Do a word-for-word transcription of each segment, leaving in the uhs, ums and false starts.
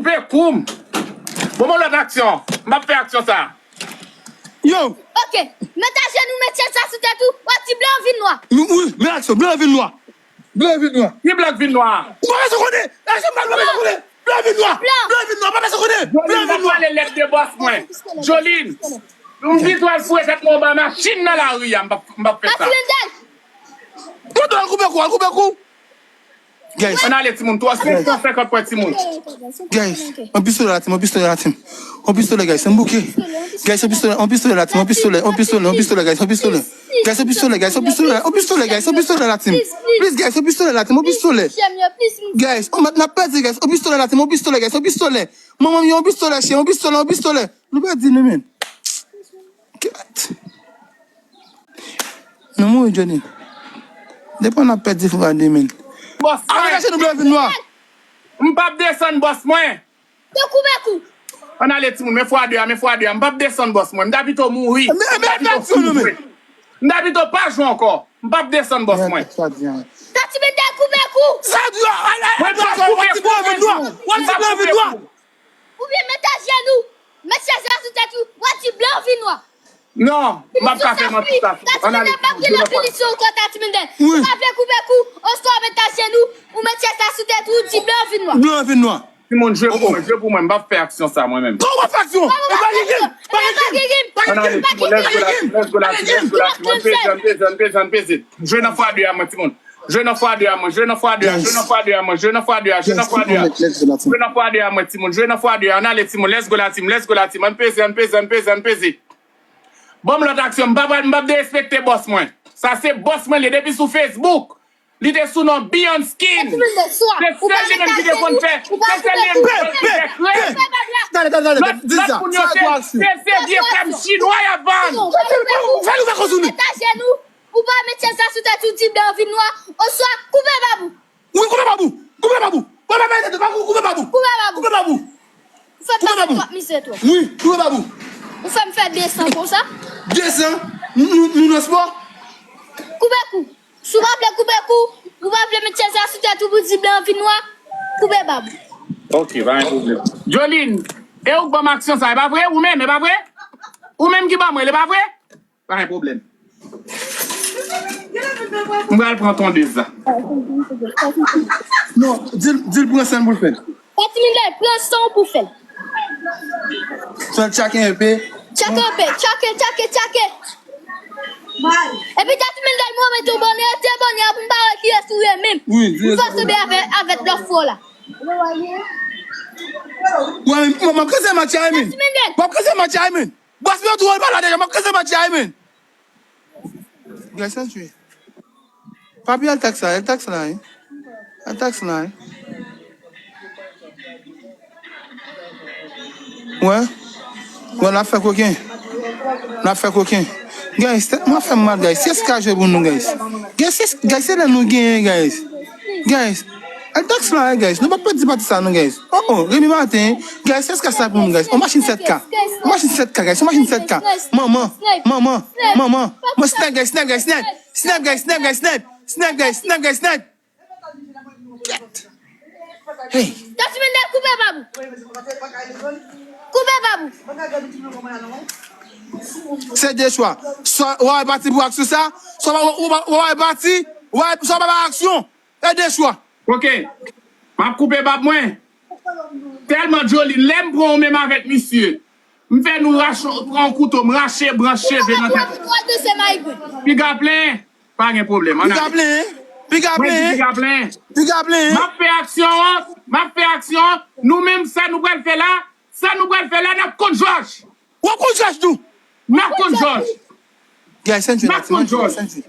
Pe kou m. Bon, bon, lòt aksyon. M p ap fè aksyon sa. Yo! Ok. Met ajenou, met chèz la sou tèt ou. W ap di blan vin nwa. Wi, wi, men aksyon, blan vin nwa. Blan vin nwa. Ki blan k vin nwa? Ou pa bezwen konnen. Aksyon, blan, blan bezwen konnen. Blan vin nwa. Blan. Blan vin nwa, pa bezwen konnen. Blan vin nwa. Jolin, m ap pale lèd de bòs mwen. Jolin, m vin wè l foure tèt mwen anba machin nan lari a, m p ap, m p ap fè sa. Mati Mendel. Mwen dwe al koupe kou, al koupe kou. Guys. Ann ale, timoun. Twa san senkant pwen, timoun. Guys, yon pistolè la, team, yon pistolè la, team. Yon pistolè, guys, ann bouke. Guys, yon pistolè, yon pistolè la, team, yon pistolè, yon pistolè, yon pistolè, guys, yon pistolè. Guys, yon pistolè, guys, yon pistolè, yon pistolè, guys, yon pistolè la, team. Please, guys, yon pistolè la, team, yon pistolè. Guys, on mèt n ap pèdi, guys, yon pistolè la, team, yon pistolè, guys, yon pistolè. Manman m, yon pistolè, chè, yon pistolè, yon pistolè. Nou pèdi nou, men. Kèt. Nou mouri, Johnny. Depi n ap pèdi fwa de men. Bòs mwen. Al kache nou blan vin nwa. M p ap desann, bòs mwen. Yo koupe kou. Ann ale, timoun, men fwa de a, men fwa de a. M p ap desann, bòs mwen. M ta pito mouri. M ta pito fou jwe. M ta pito pa jwe ankò. M p ap desann, bòs mwen. Tati Mendel koupe kou. Sa di, al, al, al, al, w ap di blan vin nwa. W ap di blan vin nwa. Oubyen met ajenou, met chèz la sou tèt ou, w ap di blan vin nwa. Non, m ap ka fè manti sa. Tati Mendel p ap gen lòt pinisyon ankò, Tati Mendel. Ou pa vle koupe kou, oswa w met ajenou, ou met chèz la sou tèt ou, ou di blan vin nwa. Blan vin nwa. Timoun, jwe pou mwen, jwe pou mwen, m p ap fè aksyon sa mwen menm. Kòman w p ap fè aksyon? Ou pa gen gim, pa gen gim, pa gen gim, pa gen gim, pa gen gim. Ann ale, timoun, let's go la, let's go la, let's go la, ann peze, ann peze, ann peze, ann peze. Jwe nan fwa de a mwen, timoun. Jwe nan fwa de a mwen, jwe nan fwa de a, jwe nan fwa de a mwen, jwe nan fwa de a, jwe nan fwa de a. Jwe nan fwa de a mwen, timoun, jwe nan fwa de a. Ann ale, timoun, let's go la, team, let's go la, team. Ann peze, ann peze, ann peze, ann peze. Ban m lòt aksyon, m pa pral, m p ap derespekte bòs mwen. Sa se bòs mwen, li depi sou Facebook. Li te sou non Beyond Skin. Se sèl li menm ki te konn fè, se sèl li menm ki te konn fè krèm. Lòt, lòt moun yo se, se, se vye krèm chinwa y ap vann. Fè nou fè koz ou nou. Ou pa met chèz la sou tèt ou, di blan vin nwa, oswa koupe bab ou. Wi, koupe bab ou. Koupe bab ou. Koupe bab ou. Koupe bab ou. Koupe bab ou. Ou fè m pase twòp mizè twòp. Wi, koupe bab ou. Ou fè m fè desan konsa. Desan? Nou, nou, nou nan spò? Koupe kou. Si w pa vle koupe kou, ou pa vle met chèz la sou tèt ou pou di blan vin nwa, koupe bab ou. Ok, pa gen pwoblèm. Jolin, e ou k ban m aksyon sa, e pa vre? Ou menm, e pa vre? Ou menm ki ban mwen l, e pa vre? Pa gen pwoblèm. M pral pran tondez la. Non, di l, di l pran san l pou l fè. Tati Mendel, pran san w pou fè l. Fè l tchake enpe. Tchake enpe, tchake, tchake, tchake. Epi Tati Mendel, mwen mete w bòne, rete bòne a pou m pa wè kiyès ou ye menm. Wi, m fè sou avè, avèk lòt fwa la. Wè, m, m ap kraze match la, wi, men. Tati Mendel. M ap kraze match la, wi, men. Bòs mwen tou, w al pale deja, m ap kraze match la, wi, men. Guys, sa jwe. Papi, al taks la, al taks la, wi. Al taks la, wi. Wè. Wè, n ap fè koken. N ap fè koken. Guys, tèt mwen fè m mal, guys. Kiyès ki ka jwe pou nou, guys? Guys, kiyès, guys, se lè nou genyen, guys. Guys, al taks la, wi, guys. Nou p ap pèdi pati sa, non, guys. Oh, oh, Remy Martin, guys, kiyès ki ka sa pou nou, guys? On machin sèt K. On machin sèt K, guys. On machin sèt K. Manman, manman, manman. Mwen snipe, guys, snipe, guys, snipe. Snipe, guys, snipe, guys, snipe. Snipe, guys, snipe, guys, snipe. Kèt. Hey. Tati Mendel, koupe bab ou. Koupe bab ou. Se de chwa. Swa w ap pati pou aksyon sa, swa w ap pati, swa w ap pati, swa w ap pati aksyon. E de chwa. Ok. M ap koupe bab mwen. Tèlman Jolin, lè m pran w menm avèk misye, m fè nou rache, pran yon kouto, m rache branch cheve nan tèt. Piga plen, pa gen pwoblèm. Piga plen, piga plen, piga plen. M ap fè aksyon an, m ap fè aksyon an. Nou menm, sa nou pral fè la, sa nou pral fè la, n ap kont Jòj. W ap kont Jòj tou. M ap kont Jòj. Guys, ann jwe la, team, ann jwe, guys, ann jwe.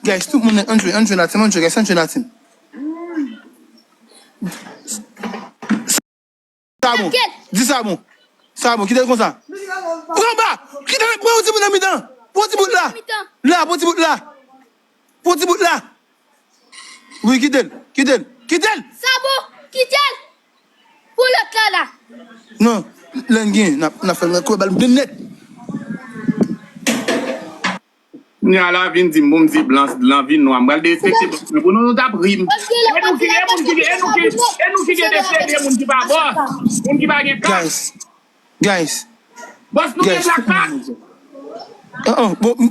Guys, tout moun, ann jwe, ann jwe la, team, ann jwe, guys, ann jwe la, team. Sa bon. Di sa bon. Sa bon, kite l konsa. Pran ba. Kite l, pran yon ti bout nan mitan. Pran yon ti bout la. La, pran yon ti bout la. Pran yon ti bout la. Wi, kite l, kite l, kite l! Sa bon, kite l! Pou lòt la la. Non, lè n gen, n ap, n ap fè l koupe bal mwen nèt. Kounye a la vin di m pou m di blan, blan vin nwa. M pral derespekte bòs mwen pou nou, nou t ap ri m. E nou ki, e moun ki, e nou ki, e nou ki gen de seri moun ki pa bòs, moun ki pa gen klas. Guys, guys, Bòs nou gen guys. blak klas. Uh-uh, bon,